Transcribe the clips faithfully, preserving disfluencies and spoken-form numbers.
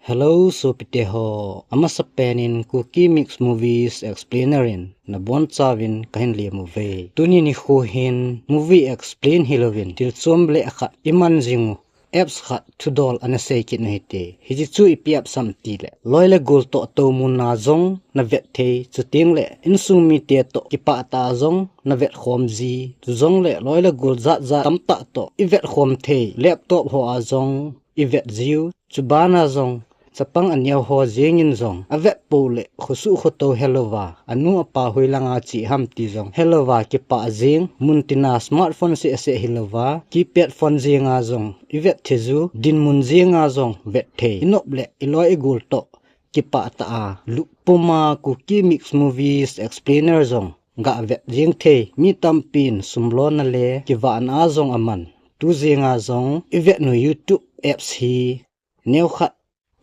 Hello, sopite ho. Amasapen in Kuki Mix Movies Explainer in nabonchauvin kahin lem uve. Tuni nikho hin movie explain hilouvin thil chom le akhat iman jing u apps khat thudol ana sei kit u hite. Hiche chu ipi apps ham tile, loi le gol toh toumun a jong navet thei, chuteng le insung mite toh kipah tah a jong navet khom ji, chujong le loi le gol jat jat tamtah toh ivet khom thei, laptop ho a jong ivet jiu, chuban a jong chapang aneo ho jeng in jong avet pou le khosuh khotou helouva, anu apa hoilang a che ham ti jong helouva, kipah jeng, muntina smartphone seh seh hilouva, keypad phone jeng a jong ivet thei jiu, dinmun jeng a jong vet thei, inop le iloi igol toh kipah tah a lup pum a Kuki Mix Movies Explainer jong gavet jeng thei, mi tampin sumlona le kivahna a jong aman. Tu jeng a jong ivet u YouTube apps hi neokhat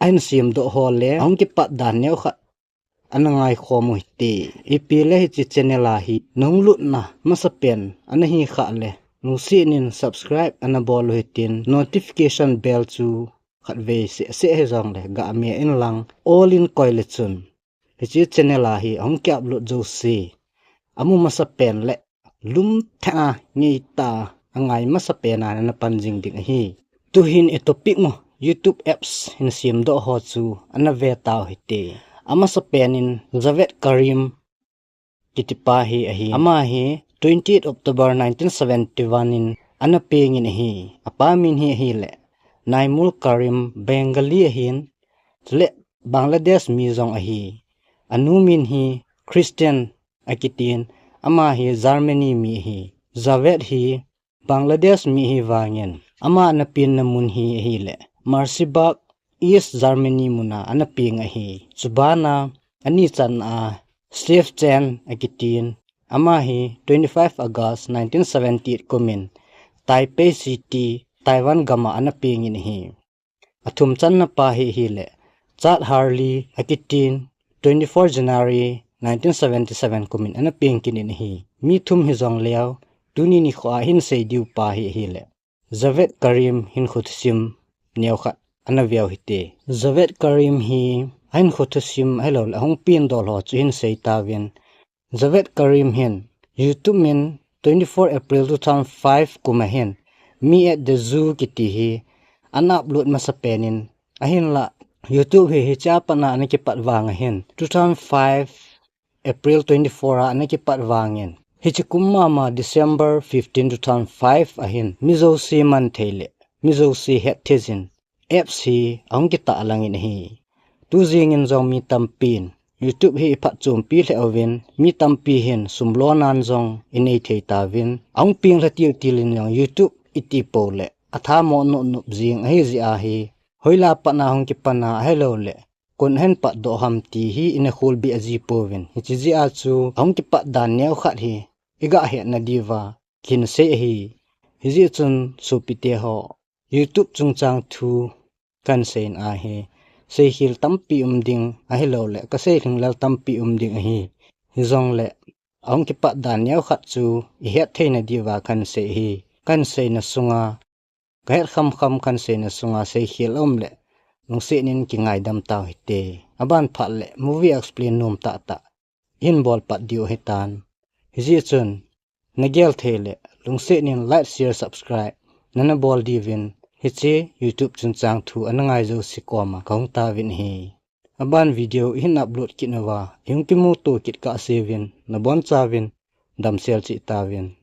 ahin semdoh ho le ahung kipat dan neokhat ana ngaikhom u hite. Ipi le hiche channel a hi nahung lutna masapen ana hi khah le, lungset in subscribe ana bol u hitin, notification bell chu khatvei seh seh hijong le gah me in lang, all in koi le chun hiche channel a hi ahung ki upload jouse amu masapen le lum theng a, ngeitah a, angai masapen a nana pan jing ding ahi. Tuhin i topic u, YouTube apps hin semdoh ho chu ana ve tau hite. Amasapen in Javed Karim kitipa hi ahi. Ama hi twenty-eight October nineteen seventy-one in ana peng in ahi. Apa min hi ahile Naimul Karim, Bengali ahin, chule Bangladesh mi jong ahi. Anu min hi Christian akitin, ama hi Germany mi ahi. Javed hi Bangladesh mi ahi vangin, ama ana penna mun hi ahile Merseburg, East Germany mun a ana peng ahi. Chuban a ani channa a Shevchen akitin, ama hi twenty-five August nineteen seventy-eight kum in Taipei City, Taiwan gam a ana peng in ahi. Athum channa pa hi ahile Chad Hurley akitin, twenty-four January nineteen seventy-seven kum in ana peng kit in ahi. Mi thum hijong leu, tuni nikho a hin sei diu pa hi ahile Javed Karim hinkho thusim neokhat ana ve u hite. Javed Karim hi ahinkho thusim ahilou le ahung peng dol ho chu hin sei tauvin. Javed Karim hin YouTube in twenty-four April two thousand five kum a hin Mi at the Zoo kiti hi ana upload masapen in, ahinla YouTube hi hiche a pat a ana kipat vang ahin, two thousand five April twenty-four a ana kipat vangin, hiche kum mama December fifteen, two thousand five a hin mi jouse man thei le mi jouse het thei jin apps hi ahung kitah lang in ahi. Tu jeng in jong mi tampin YouTube hi iphatchompi lheh uvin, mi tampi hin sumlona jong inei thei tauvin, ahung peng lha til til in jong YouTube iti pou le atha mo nop nop jeng ahi jeh a hi, hoilai a pat a hung kipan a ahilou le kon ahin patdoh ham ti hi ina kholbe ji pouvin. Hiche jeh a chu ahung kipat dan neokhat hi iga hetna diuva kahin sei ahi. Hijeh chun sopite ho, YouTube chungchang thu kahin sei in ahi, seikhel tampi um ding ahilou le kasei lhinglel tampi um ding ahi. Hijongle ahung kipat dan neokhat chu ihet theina diuva kahin sei ahi. Kahin seina sunga, kahet kham kham kahin seina sunga seikhel aum le lungset in kingaidam tau hite. Aban phat le movie explain nom tah tah ihin bol pat diu ahitan. Hijeh chun nagel thei le lungset in like, share, subscribe nana bol diuvin, hiche YouTube chungchang thu ana ngai jouse koma kahung tauvin ahi. Aban video ihin upload kit nauva ihung kimuto kit kahseuvin, nabonchauvin damsel cheh tauvin.